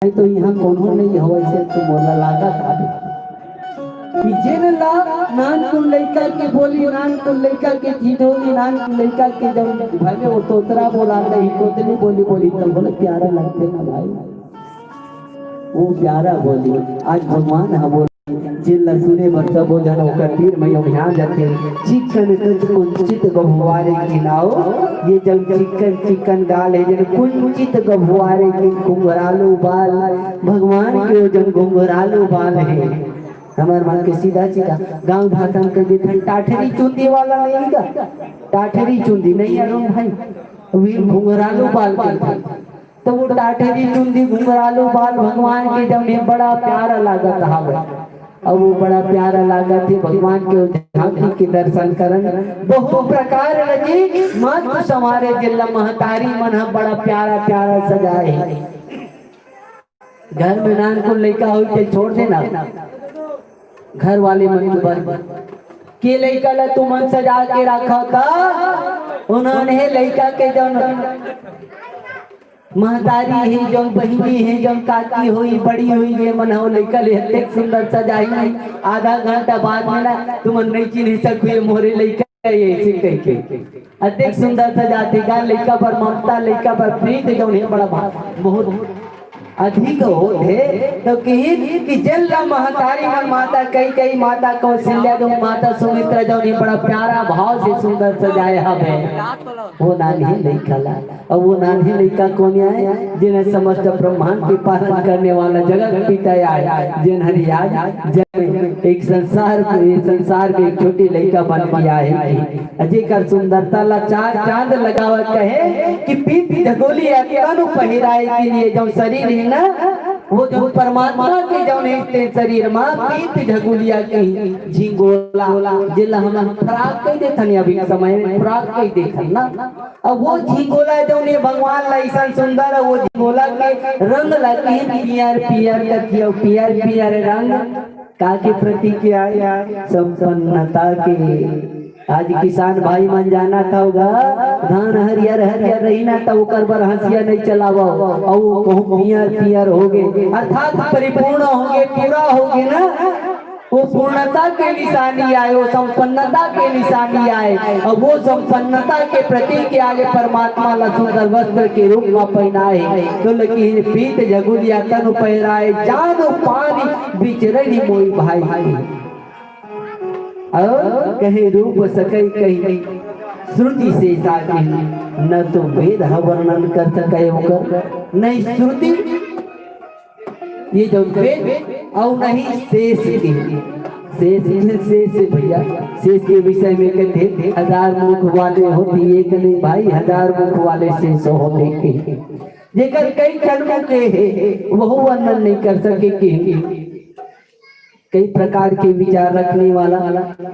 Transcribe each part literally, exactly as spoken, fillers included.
नहीं तो यहाँ कोनो नहीं हो, ऐसे तो मोला लागत हवे कि जेन ला नानकुन लइका के बोली, नानकुन लइका के ठिठोली, नानकुन लइका के जब भले वो तोतरा बोला, तो ही तोतली बोली बोली, तो बोले प्यारा लगथे ना भाई, वो प्यारा बोली। आज भगवान ह बोले, जेन ला सुने बर सबो झन ओकर तीर म ध्यान जाथे। चिक्कन कच कुंचित गभुवारे की नाव, ये जब चिक्कन चिक्कन गाल हे, जेन कुंचित गभुवारे की घुंघरालू बाल, भगवान के वो जन घुंघरालू बाल हे। हमर मन के सीधा सीधा गांव भाषा में कह देथे, टाठरी चुंदी वाला नहीं का? टाठरी चुंदी नहीं अरुण भाई, वे घुंघरालू बाल के थे। तो वो टाठरी चुंदी घुंघरालू बाल भगवान के जब में बड़ा प्यारा लागत हवे। अब वो बड़ा प्यारा लागत हे भगवान के वो झांकी के दर्शन करन। बहुत प्रकार लगी मत तुम्हारे जिला महतारी मन ह बड़ा प्यारा प्यारा सजाए हे। घर में नानकुन लइका होई ते छोड़ देना, घर वाले मन के बर के लइका ला तुमन सजा के रखा का, उन्होंने लइका के जौन महतारी हे, जौन बहिनी हे, जौन काकी होई, बड़ी होई, ये मन हो लइका ले अतेक सुंदर सजाही, आधा घंटा बाद में ना तुमन नहीं चिन्ह सकू ये मोरे लइका ये ऐसे कह के अतेक सुंदर सजाथे का लइका पर ममता, लइका पर प्रीत जौन हे बड़ा भा-, बहुत अधिक होथे। तो कही कि जेन ला महतारी मन माता कई कई माता कौशल्या जो माता सुमित्रा जौन हे बड़ा प्यारा भाव से सुंदर सजाए हवे, वो नान्हे लइका ला। अब वो नान्हे लइका कोन आय? जेन ह समस्त ब्रह्मांड के पालन करने वाला जगत पिता आय, जेन हरि आज जग में एक संसार को, ये संसार में एक छोटी लइका बन के आए हे। अ जेकर सुंदरता ला चार चांद लगावत कहे कि पीत झगोली अतनु पहिराए के लिए जब शरीर हे ना, वो जो परमात्मा के जौन हे ते शरीर मा पीत झगोलिया के झिंगोला, जेला हमन फ्रॉक कह देथन अभी समय में, फ्रॉक कह देथन ना। अब वो झिंगोला जौन हे भगवान ला अइसन सुंदर, वो झिंगोला के रंग ला कहीं पियर पियर कथिया, पियर पियर रंग का के प्रतीक आय? संपन्नता के। आज किसान भाई मन जानत होगा, धान हरियर हरियर रही ना, त ओकर बर हंसिया नहीं चलावव, अउ कहूं पियर पियर होगे, अर्थात परिपूर्ण होगे, पूरा होगे ना, वो पूर्णता के निशानी आय, वो संपन्नता के निशानी आय। अउ वो संपन्नता के प्रतीक के आगे परमात्मा ला सुंदर वस्त्र के रूप में पहनाए। तो लेकिन पीत झगुलिया तनु पहिराए, जानो पानी बिचरनी मोई भाई। अउ कहे रूप सकई कही श्रुति से जागे, न तो वेद ह वर्णन कर सके ओकर, नहीं श्रुति। ये जौन वेद अउ नहीं शेष के, शेष, शेष भैया, शेष के विषय में कहते हजार मुख वाले होती एक नहीं भाई, हजार मुख वाले शेष होते के, जेकर कई जन्मों के हे, वहू वर्णन नहीं कर सके के। कई प्रकार के विचार रखने वाला,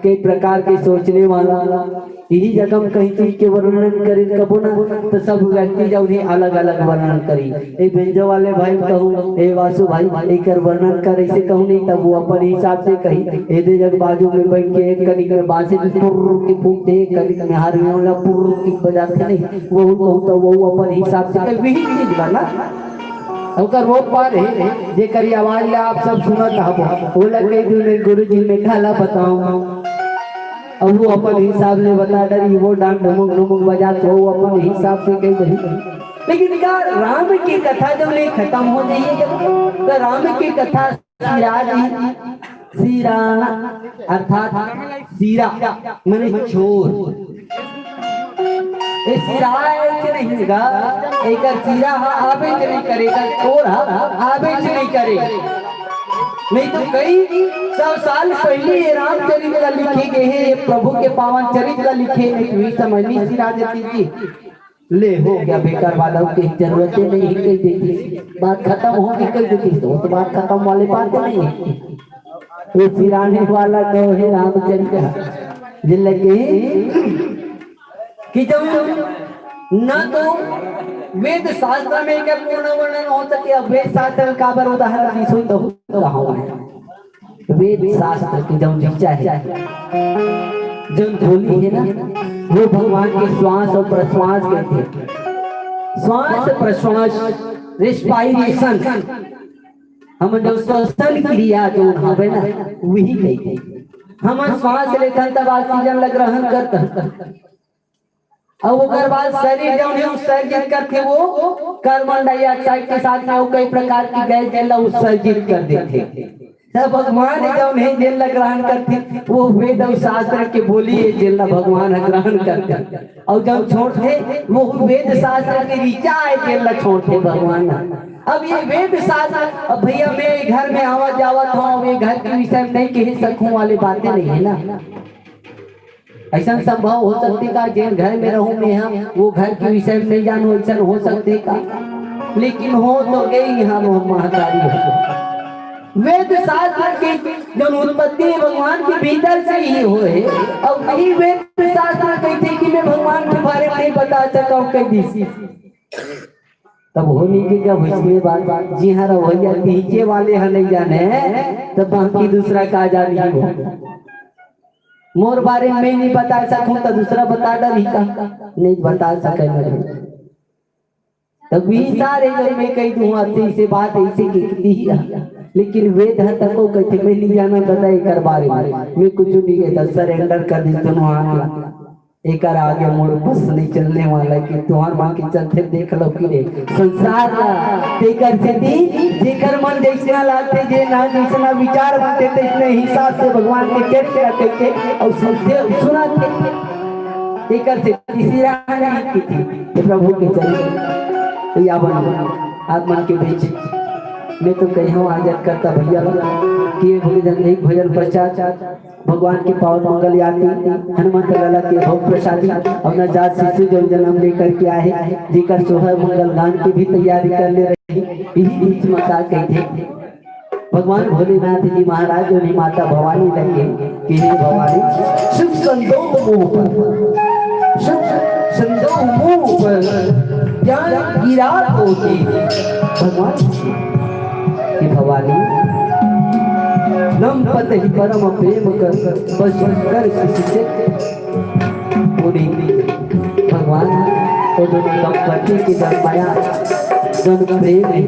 कई प्रकार के सोचने वाला, यही जगह में कहीं चीज के वर्णन करे कबो ना, तो सब व्यक्ति जब उन्हें अलग-अलग वर्णन करी। ए बेंजो वाले भाई कहूँ, ए वासु भाई, एकर वर्णन कर, ऐसे कहूँ नहीं, तब वो अपन हिसाब से कही। ए दे जग बाजू में बैठ के एक कनिक में बांसुरी पुर्र की फूंक दे, एक कनिक में हारमोनियम ला पुर्र की बजाते नहीं, वो कहूँ तो वो अपन हिसाब से कही, वही चीज बना। ओकर वो पार हे, जेकर ये आवाज ला आप सब सुनत हबो, ओला कह दू, मैं गुरु जी में घाला बताऊं। अब वो अपन हिसाब ले बता डरी, वो डांड ढुमुक ढुमुक बजात हो, वो अपन हिसाब से कह दही। लेकिन का राम की कथा जब नहीं खत्म हो जाइए, जब तो राम की कथा सिरा जी, सिरा अर्थात सिरा माने छोर। ए सिरा आए के नहीं गा, एकर सिरा हा आबे के नहीं करे, एकर छोर हा आबे के नहीं करे। नहीं तो कई सौ साल पहले ये रामचरित ला लिखे गए हैं, ये प्रभु के पावन चरित ला लिखे, नहीं तो ये समझ नहीं सिरा देती थी। ले, हो गया, बेकार वाला के जरूरत ही नहीं है, कह देती, बात खत्म होगी, कह देती, तो, तो बात खत्म वाली बात नहीं है। ये सिराने वाला तो है रामचरित, जिन लगे कि जब न तो वेद शास्त्र में के पूर्ण वर्णन हो सके, अब वेद शास्त्र का बर उदाहरण दी सुन तो कहा हूं। वेद शास्त्र के जौन ऋचा हे, जौन झोली हे ना, वो भगवान के श्वास अउ प्रश्वास के हे। श्वास प्रश्वास, respiration, हमन जो श्वसन क्रिया जो हवे ना, वही कहिथे। हमन श्वास लेथन तब ऑक्सीजन ला ग्रहण करथन, अउ ओकर बाद शरीर जौन हे उत्सर्जित करथे, वो कार्बन डाइऑक्साइड के साथ में अउ कई प्रकार की गैस जेन ला उत्सर्जित कर देथे। त भगवान जौन हे जेन ला ग्रहण करथे, वो वेद अउ शास्त्र के बोली हे जेन ला भगवान ह ग्रहण करथे, अउ जौन छोड़थे, वो वेद शास्त्र के ऋचा हे जेन ला छोड़थे भगवान ह। अब ये वेद शास्त्र, अब भैया मैं घर में आवत जावत हूँ, अब ये घर के विषय में नहीं कह सकूँ वाली बातें नहीं है ना। ऐसा संभव हो सकथे का, जेन घर में रहूं मैं, हम वो घर के विषय में नहीं जानूं, ऐसा हो सकथे का? लेकिन हो तो गई हम महतारी हो। वेद शास्त्र के जो उत्पत्ति भगवान के भीतर से ही होए, अउ वही वेद शास्त्र कहिथे कि मैं भगवान के बारे में नहीं बता सकूं, कह दी। तब होनी के जब इसमें बात, जी हाँ, रवैया पीछे वाले ह नहीं जाने, तब बाकी दूसरा का जानी हो। मोर बारे में नहीं बता सकूं, तो दूसरा बता डरही का? नहीं बता सके नहीं। तब भी सारे घर में कही दूं, आते से बात ऐसे कहती है, लेकिन वेद ह तको कहते, मैं नहीं जाना दादा एकर बारे में, मैं कुछ नहीं कहता, सरेंडर कर दी दोनों हाथ ला। एकर आगे मोर बस नहीं चलने वाला कि तुहर मन के चलथे देख लो कि रे संसार ला। तेकर सेती जेकर मन जैसना लागथे, जे ना जैसना विचार बनथे, तैसने हिसाब से भगवान के चरित्र ला कहिथे अउ सुनथे अउ सुनाथे। तेकर सेती श्री राम जी की थी, हे प्रभु के चरित्र। तो या बन आप मन के बीच मैं तो कही हूँ, आज करता भैया लोग कि ये भोजन, एक भोजन पश्चात भगवान के पावन मंगल आरती, हनुमंत लाला के भोग प्रसादी, अपना जात शिशु जो जन्म लेकर के आए, जेकर सोहर मंगल गान की भी तैयारी कर ले रही, यही बीच में का कहथे, भगवान भोलेनाथ जी महाराज जो नहीं माता भवानी लगे कि हे भवानी, सुख संदोह मोह पर, सुख संदोह मोह पर ज्ञान गिरा तो जी। भगवान कि भवानी, नम पत ही परम प्रेम कर, बस कर शिशु चित। पुनीत भगवान, वो दोनों दंपति के जन मया, जन प्रेम है,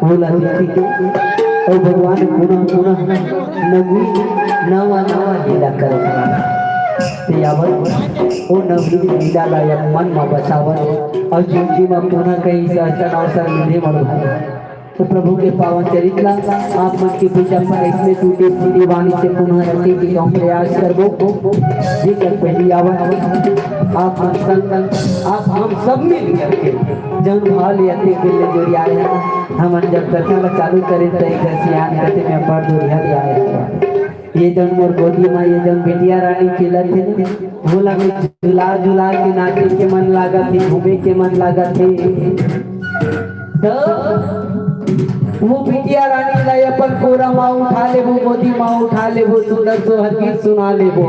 वो लड़की के, और भगवान पुनः पुनः नवी नवा नवा लीला करे। ते आवत, वो नवी लीला ला मन में बसावत, और जिंदगी में पुनः कहीं से ऐसा अवसर मिले मोर भाई। तो प्रभु के पावन चरित ला आप मन के बीच अपन ऐसने टूटे फूटे वाणी से पुनः रखे के हम प्रयास करबो। जेकर पहली आवत आप मन संग, आप हम सब मिल करके जौन भाव ले अतेक दिन ले जोरियाए हन, हमन जब कथा ला चालू करेन त एकर सियान कथे में बड़ जोरिया ले आए हन। ये जौन मोर गोदी मा ये जौन बिटिया रानी खेलत हे, वोला में झुला झुला के नाचे के मन लागत हे, घूमे के मन लागत हे। तो वो बिटिया रानी ला अपन कोरा मा उठा लेबो, गोदी मा उठा लेबो, सुंदर सोहर गीत सुना लेबो,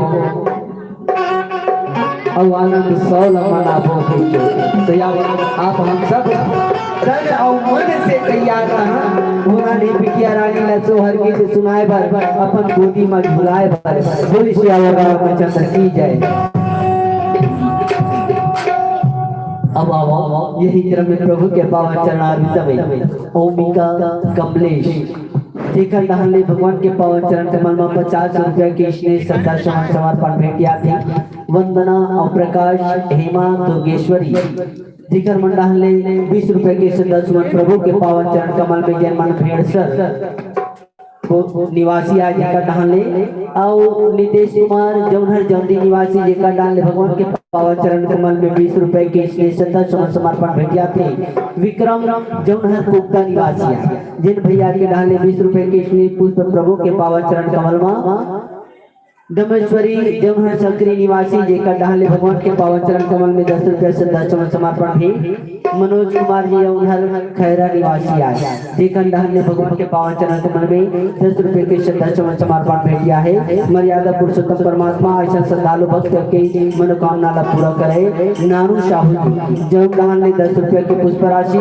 अउ आनंद सौ ला मनाबो। तो या आप हम सब तन अउ मन से तैयार रहा, उन्होंने बिटिया रानी ला सोहर गीत सुनाए बर, अपन गोदी मा झुलाए बर। बोलिए सियावर रामचंद्र की जय। अब आओ, यही क्रम में प्रभु के पावन चरणारविंद में ओमिका कमलेश, जेकर डहान ले भगवान के पावन चरण कमल में पचास रुपया के स्नेह श्रद्धा सुमन समर्पण भेंटिया थे। वंदना और प्रकाश, हेमा, दुर्गेश्वरी, जेकर मन डहान ले बीस रुपया के श्रद्धा सुमन प्रभु के पावन चरण कमल में जेन मन भेड़ सर निवासी आय जेकर डहान ले, अउ नितेश कुमार जौनहर जौंदी निवासी जेकर डहान ले भगवान के पावन चरण कमल में बीस रुपए के स्नेह श्रद्धा सुमन समर्पण भेंटिया थे। विक्रम जौनहर पुख्ता निवासी आय, जेन भैया के डहान ले बीस रुपए के स्नेह पुष्प प्रभु के पावन चरण कमल मा। डमेश्वरी जौनहर सकरी निवासी जेकर डहान ले भगवान के पावन चरण कमल में दस रुपया श्रद्धा सुमन समर्पण भी। मनोज कुमार जी जौनहर खैरा निवासी आय, जेकर डहान ले भगवान के पावन चरण कमल में दस रुपए के श्रद्धा सुमन समर्पण भेंटिया हे। मर्यादा पुरुषोत्तम परमात्मा ऐसा श्रद्धालु भक्त के मनोकामना ला पूरा करे। नानू साहू जी जौन डहान ले दस रुपया के पुष्प राशि,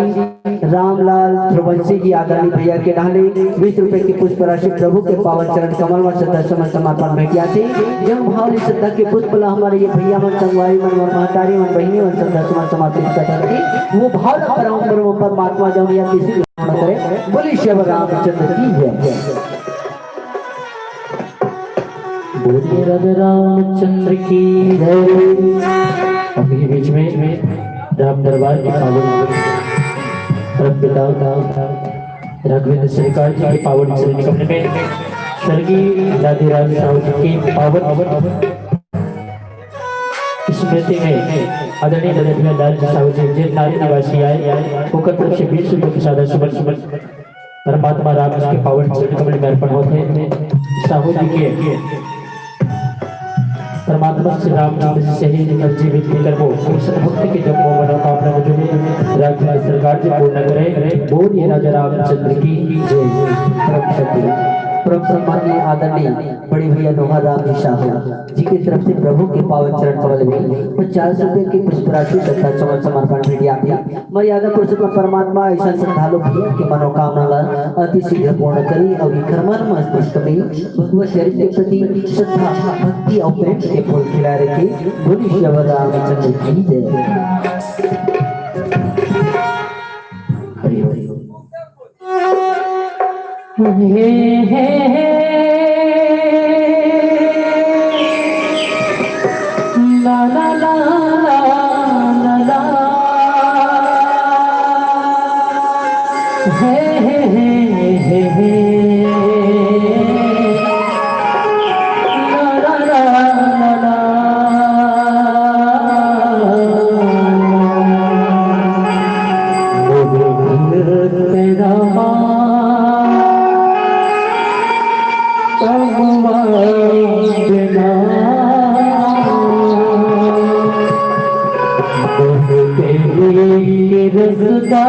रामलाल ध्रुवंशी जी आदरणीय भैया के डहान ले बीस रुपए के पुष्प राशि प्रभु के पावन चरण कमल में श्रद्धा सुमन समर्पण भेंटिया थे। जउन भाव ले श्रद्धा के पुष्प ला हमर ये भैया मन, संगवारी मन, अउ महतारी मन, बहिनी मन श्रद्धा सुमन समर्पित करत हे, वो भाव ला परम ब्रह्म परमात्मा जउन या किसी ग्रहण करे। बोलिए श्री रामचंद्र की जय। बोलिए राजा रामचंद्र की जय। अभी बीच में राम दरबार के पावन परम पिता राघवेंद्र सरकार जी के पावन चरण कमल में स्वर्गीय राधेराज साहू जी के पावन स्मृति में आदरणीय बलदेव लाल जी साहू जी, जे नारी निवासी आए, ओकर तरफ से बीस रुपए के सादा सुमन, सुमन परमात्मा राम जी के पावन चरण कमल में अर्पण होथे। साहू जी के परमात्मा श्री रामचंद्र जी से ही अर्जी विनती करबो, कृष्ण भक्त के जब वो मनोकामना में जुड़े, राघवेंद्र सरकार जी पूर्ण करे। बोलिए राजा रामचंद्र की जय। परम सत्य, परम सम्माननीय आदरणीय बड़े भैया नोहा राम जी साहू जी की तरफ से प्रभु के पावन चरण कमल में पचास रुपए की पुष्प राशि श्रद्धा सुमन समर्पण भेंट आथे। मर्यादा पुरुषोत्तम परमात्मा ऐसा श्रद्धालु भैया के मनोकामना ला अति शीघ्र पूर्ण करी अउ एकर मन मस्तिष्क में भगवत चरित्र के प्रति श्रद्धा, भक्ति अउ प्रेम के फूल खिला रखे। बोलिए श्री रामचंद्र की जय। हरि हरि। हे, हे, हे। ला, ला, ला, ला, ला, ला। हे, हे, हे, हे, हे। ला, ला, ला, ला, ला। तेरा माँ कबुआ बिना, बहुत ही रसदा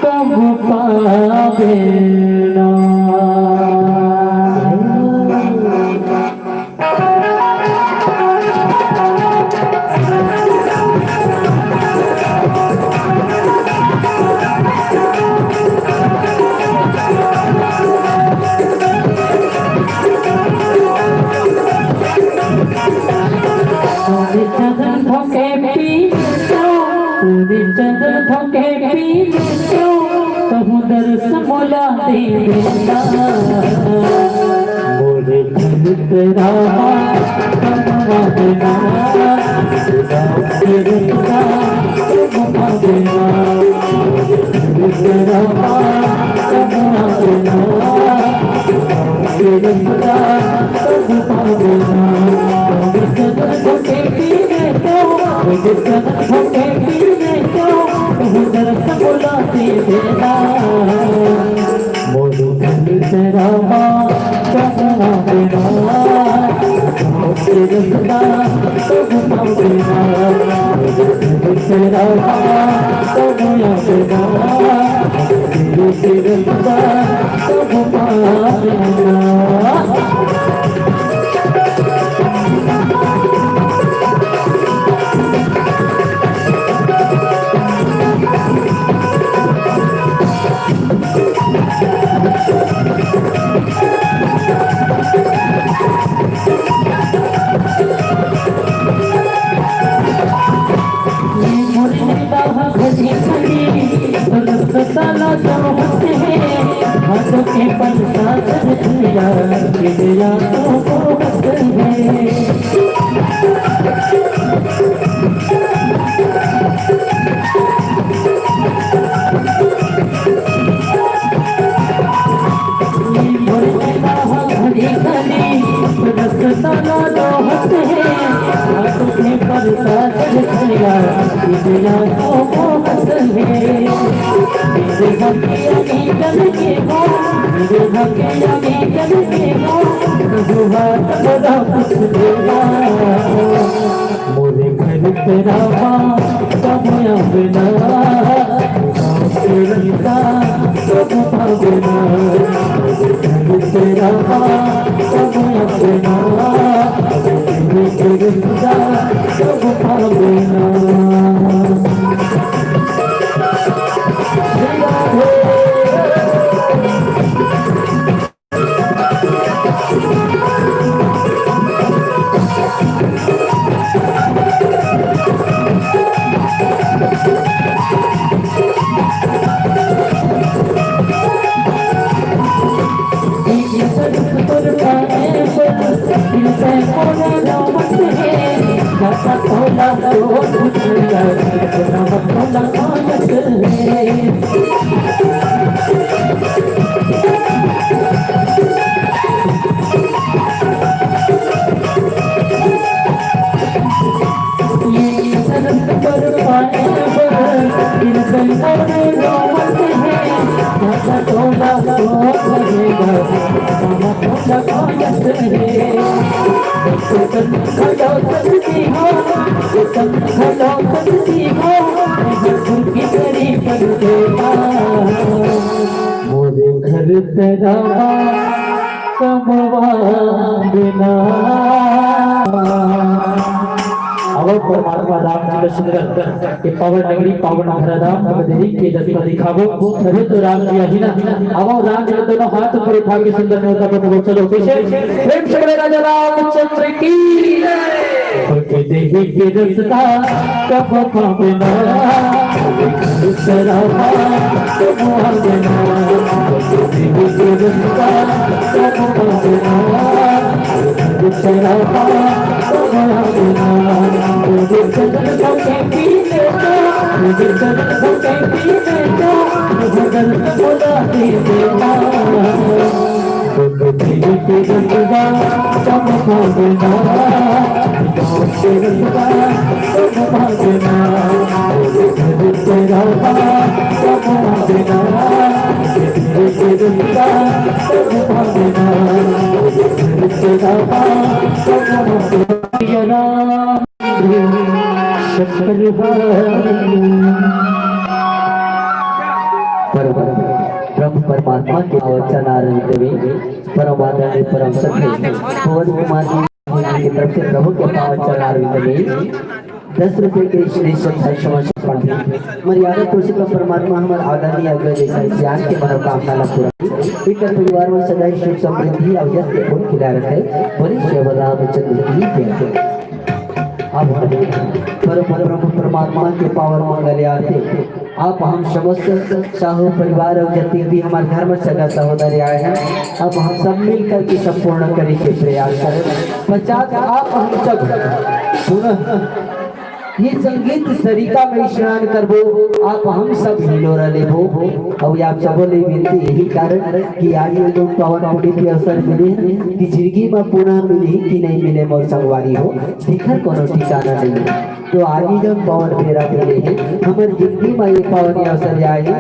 कब पावे ना। पूरी चंदन धोके पी लेतो, पूरी चंदन धोके पी लेतो, कहूँ दर्श मुला दे देना। मोरे दिल तेरा कमरा देना, तेरा तेरा घुमा देना। मोरे दिल तेरा कमरा देना, तेरा घुमा देना। मोरे घर तेरा माँ कबुआ बिना, गाँव के रस्ता कबुआ बिना। मोरे घर तेरा माँ कबुआ बिना, गाँव के रस्ता कबुआ बिना। मोरे घर तेरा कमवा बिना। अब परमात्मा राम जी के सुंदर के पावन नगरी, पावन धराधाम, अब देवी के दस पर दिखाबो। तभी तो राम जी आही ना। अब राम जी दोनों हाथ ऊपर उठा के सुंदर नेवता पर बोल, चलो पीछे। प्रेम से बोले राजा रामचंद्र की। देवी के रस्ता कब पावना। परम ब्रह्म परमात्मा के पावन चरणारविंद में परम आदरणीय परम सत्य पवन कुमार जी की तरफ से प्रभु के पावन चरणारविंद में दस रुपए के श्री श्रद्धा समर्पण। मर्यादा पुरुषोत्तम परमात्मा हमर आदरणीय अग्रज साईं सियान के मनोकामना ला पूरा करे। एकर परिवार में सदा ही सुख समृद्धि और यश के फूल खिला रखे। बोले श्री रामचंद्र की जय। अब हम परम ब्रह्म परमात्मा के पावन मंगल आरती आप हम समस्त साहू परिवार और जतिन भी हमार धर्म सगा सहोदर आए हैं, अब हम सब मिलकर के संपूर्ण करे के प्रयास करें। पश्चात आप हम सब पुनः ये संगीत सरिता में स्नान करबो, आप हम सब हिलोरा लेबो। और आप सबो ले विनती यही कारण कि आज ये लोग पावन पुनीत के अवसर मिले हैं कि जिंदगी में पुनः मिले कि नहीं मिले मोर संगवारी हो, दिखर कोनो ठिकाना नहीं है। तो आज ही जब पावन बेरा मिले हे, हमर जिंदगी म ये पावन अवसर आए हे,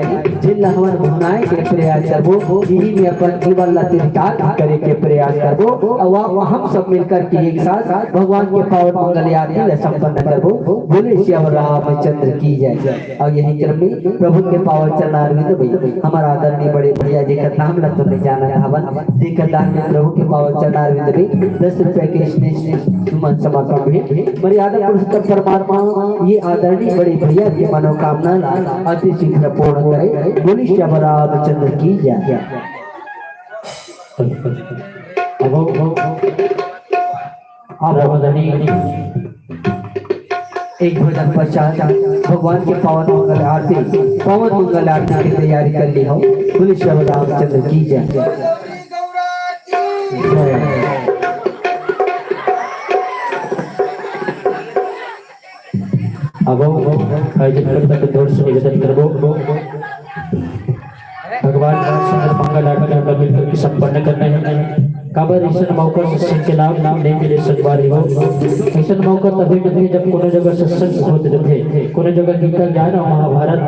जेन ल हमन भुनाए के प्रयास करबो, इही में अपन जीवन ला चरितार्थ करे के प्रयास करबो, अउ आप हम सब मिलकर के एक साथ भगवान के पावन मंगल आरती ला संपन्न करबो। बोले श्री रामचंद्र की जय। अउ यही क्रम में प्रभु के पावन चरणारविंद में हमर आदरणीय बड़े भैया जेकर नाम ला तो नहीं जानत हवन, जेकर दान में प्रभु के पावन चरणारविंद में दस रुपया के स्नेह सुमन समर्पण भेंट। मर्यादा पुरुषोत्तम परमात्मा ये आदरणीय बड़े भैया के मनोकामना ला अति शीघ्र पूर्ण करे। बोली श्री रामचंद्र की जय। अब, अब, आप आदरणीय एक भजन पश्चात भगवान के पावन मंगल आरती, पावन मंगल आरती की तैयारी कर ली हो। बोले श्री रामचंद्र की जय। अब आयोजककर्ता के ओर से निवेदन करबो, भगवान सुंदर मंगल आरती ला मिलकर के संपन्न करना हे। काबर अइसन मौका सत्संग के लाभ नहीं मिले संगवारी हो। अइसन मौका तभी मिलथे जब कोनो जगह सत्संग होत रथे, कोनो जगह गीता ज्ञान अउ महाभारत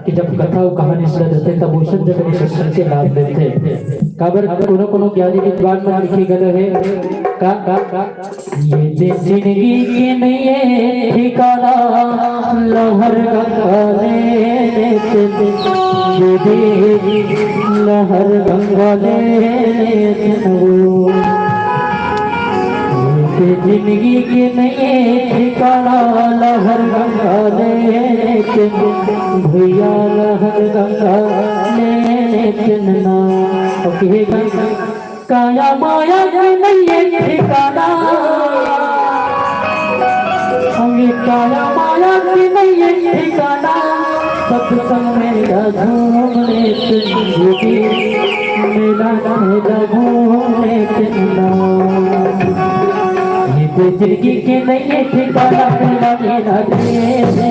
के जब कथा अउ कहानी सुनत रथे तब ओइसन जगह में सत्संग के लाभ मिलथे। काबर कोनो कोनो ज्ञानी विद्वान मन लिखे गए हे का, का, का ये दे जिंदगी के नइये ठिकाना, लहर गंगा ले ले चले, ये दे लहर गंगा ले ले चले। ये दे जिंदगी के नइये ठिकाना, लहर गंगा ले ले चले, भैया लहर गंगा ले ले चलना। ओके, काया माया के नइये ठिकाना, हमें काया माया के नइये ठिकाना। सत्संग में घूमने चंदू की, मेला में घूमने चंदा। ये जिंदगी के नइये ठिकाना, मेला में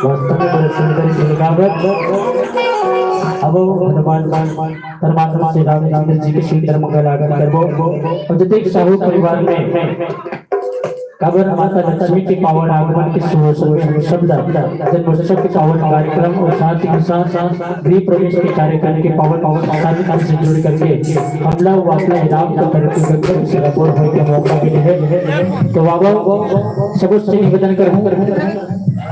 वास्तव में बड़े सुंदर गीत गावत। अब भगवान परमात्मा श्री रामचंद्र जी के सुंदर मंगल आरती करबो। और जतेक साहू परिवार में काबर माता लक्ष्मी के पावन आगमन के शुभ अवसर में हम सब ला जन्मोत्सव के पावन कार्यक्रम और साथ ही साथ गृह प्रवेश के कार्यक्रम के पावन पावन स्थान से जुड़ करके हमला वो अपना इनाम को तरक्की करके सराबोर होय के मौका मिले है। तो बाबा सबसे निवेदन करूँ,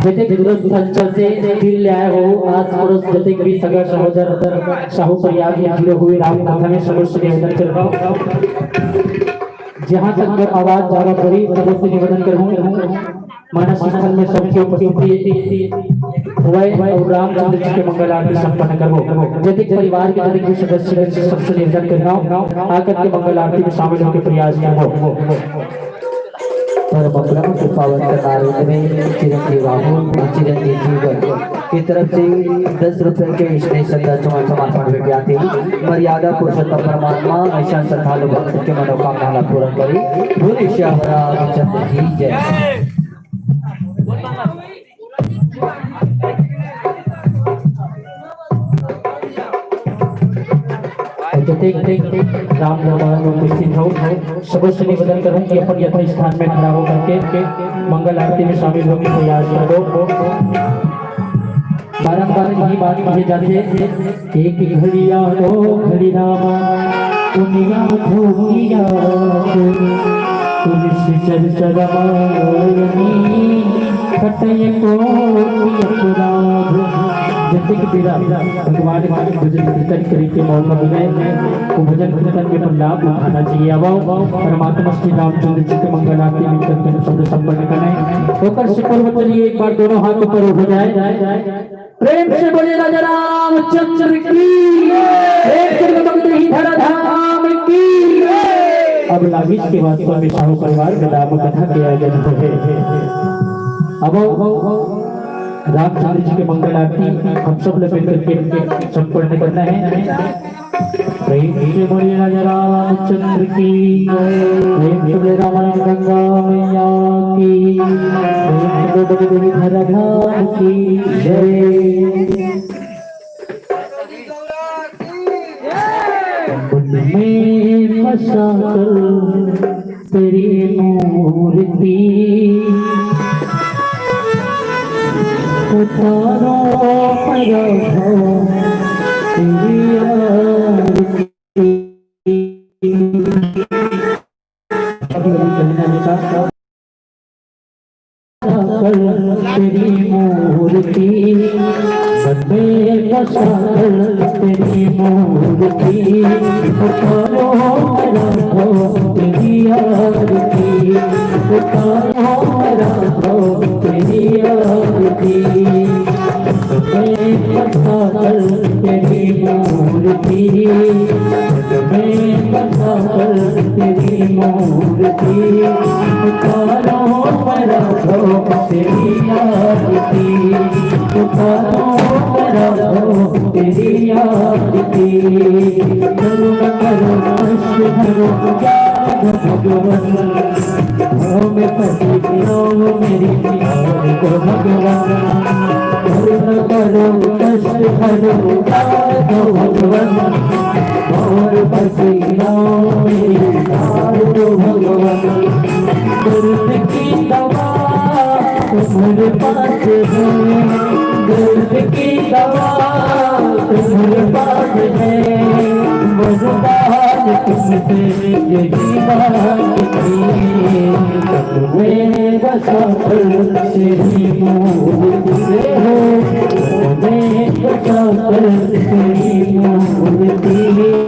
जतेक दूर अंचल से दिल ले आए हो, आस पड़ोस जतेक भी सगा सहोदर साहू परिवार में जुड़े हुए राम कथा में सबसे निवेदन कर रहा हूँ। जहाँ तक मोर आवाज जावत होही, सबसे निवेदन करहूँ, मानस स्थल में सबके उपस्थिति होवय और रामचंद्र जी के मंगल आरती संपन्न करबो। जतिक परिवार के जतिक भी सदस्य हे, सबसे निवेदन करना आकर के मंगल आरती में शामिल होकर प्रयास करबो। परम ब्रह्म के पावन कथामृत में चिरंजीव बाबू, चिरंजीव जीवन की तरफ से दस रुपए के स्नेह श्रद्धा सुमन समर्पण विज्ञप्ति। मर्यादा पुरुषोत्तम परमात्मा ऐसा श्रद्धालु भक्त के मनोकामना ला पूरा करी। बोले श्याम रामचंद्र की जय। जतेक राम दरबार में उपस्थित हो, सबसे निवेदन करूं कि अपन यथा स्थान में खड़ा होकर के मंगल आरती में शामिल होने का प्रयास करो। बारंबार यही बात कही जाती है, एक घड़ी आनो घड़ी रामा, दुनिया धोखिया तुलसी चर्चा रामायणी, कटय कोटि अपराध। जतेक बेरा भगवान के भजन कीर्तन करे के मौका मिले, वो भजन कीर्तन में अपन लाभ उठाना चाहिए। अब आओ, परमात्मा श्री रामचंद्र जी के मंगल आरती में कीर्तन शब्द संपन्न करें। ओकर से पूर्व चलिए, एक बार दोनों हाथ ऊपर हो जाए। प्रेम से बोलिए राजा रामचंद्र की, प्रेम से बोलिए धरा धाम की। अब लागिस के वास्तव में साहू परिवार के राम कथा के आयोजन होहे। अब रामचंद्र जी के मंगल आरती हम सब लोग मिलकर के संपन्न करना है। प्रेम से बोलिए राजा रामचंद्र की, प्रेम से बोलिए रामायण गंगा मैया की, प्रेम से बोलिए धरा धाम की जय। उनमें बसा कर तेरी मूर्ति उतारो प्रभु तेरी आरती। तेरी मूर्ति मन में बसा कर, तेरी मूर्ति उतारो प्रभु तेरी आरती, उतारो प्रभु तेरी आरती। मन में बसा कर तेरी मूर्ति, मन बसा कर तेरी मूर्ति, उतारो मैं राघव तेरी आरती, उतारो मैं राघव तेरी आरती। करुणा करो, कष्ट हरो, उद्धार दो भगवान। हमें पति पियो मेरी, उद्धार दो भगवान। करुणा करो, कष्ट हरो, उद्धार दो भगवान। और पसीना मेरी डाल दो भगवान। दर्द की दवा तुम्हारे पास है, दर्द की दवा तुम्हारे पास है। वरदान तुमसे यही मांगती, तुम्हें बसा कर तेरी मूर्ति हो, तुम्हें बसा कर तेरी मूर्ति।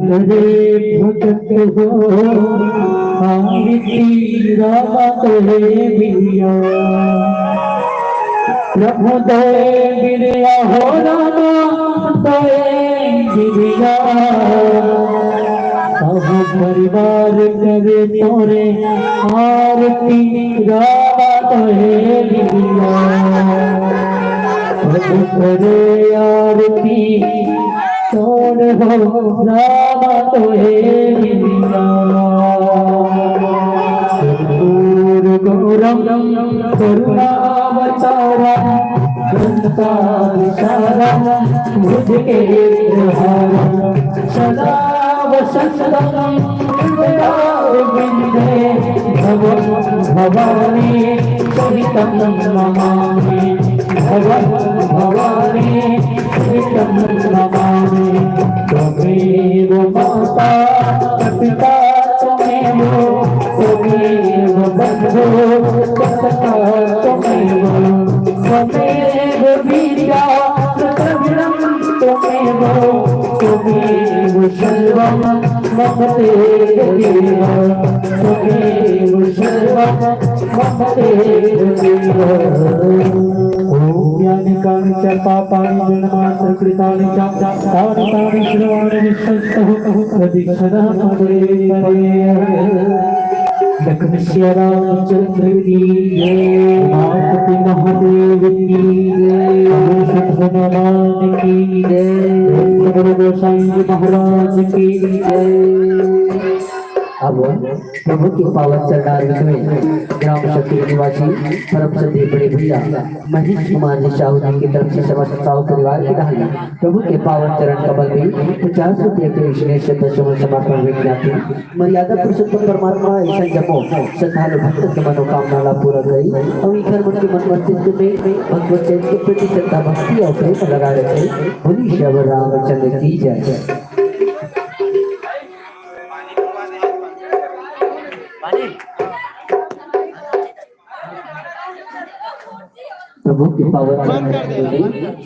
करे भजत हो आरती रामा तोहे बिरिया। प्रभु तोहे बिरिया हो रामा तोहे बिरिया। सब परिवार करे तोरे आरती रामा तोहे बिरिया। प्रभु करे आरती तोर हो राम तोहे बिना। सिंदूर गौरम करुणावतारम गंगा विशारम भुजगेन्द्रहारम सदा वसंतम हृदयारविंदे भवम भवानी सहितम नमामि। भवम भवानी सहितं नमामि। त्वमेव माता पिता त्वमेव, त्वमेव बन्धु सखा त्वमेव, त्वमेव विद्या द्रविणं त्वमेव, त्वमेव सर्वं मम देव देव, त्वमेव सर्वं मम देव देव। ओम यानि कानि च पापानि जन्मांतरकृतानि च, तानि तानि श्रवण विशस्तु प्रदक्षिणा पदे पदे। लक्ष्मी सिया रामचंद्र की जय, उमापति महादेव की जय, अभूषित हनुमान की जय, गुरु गोसाई जी महाराज की जय। अब प्रभु के पावन चरणारविंद में ग्राम शक्ति निवासी परम श्रद्धेय बड़े भैया महेश कुमार जी साहू जी की तरफ से समस्त साहू परिवार की दान प्रभु के पावन चरण कमल में पचास रुपये के विघ्नेश श्रद्धा सुमन समर्पण विज्ञप्ति। मर्यादा पुरुषोत्तम परमात्मा ऐसा जमो श्रद्धालु भक्त के मनोकामना ला पूरा करी और इखर मन के मन मस्तिष्क में भगवत चैतन्य के प्रति श्रद्धा भक्ति और प्रेम लगा रखे। बोलिए श्री रामचंद्र की जय। प्रभु के पावन चरण में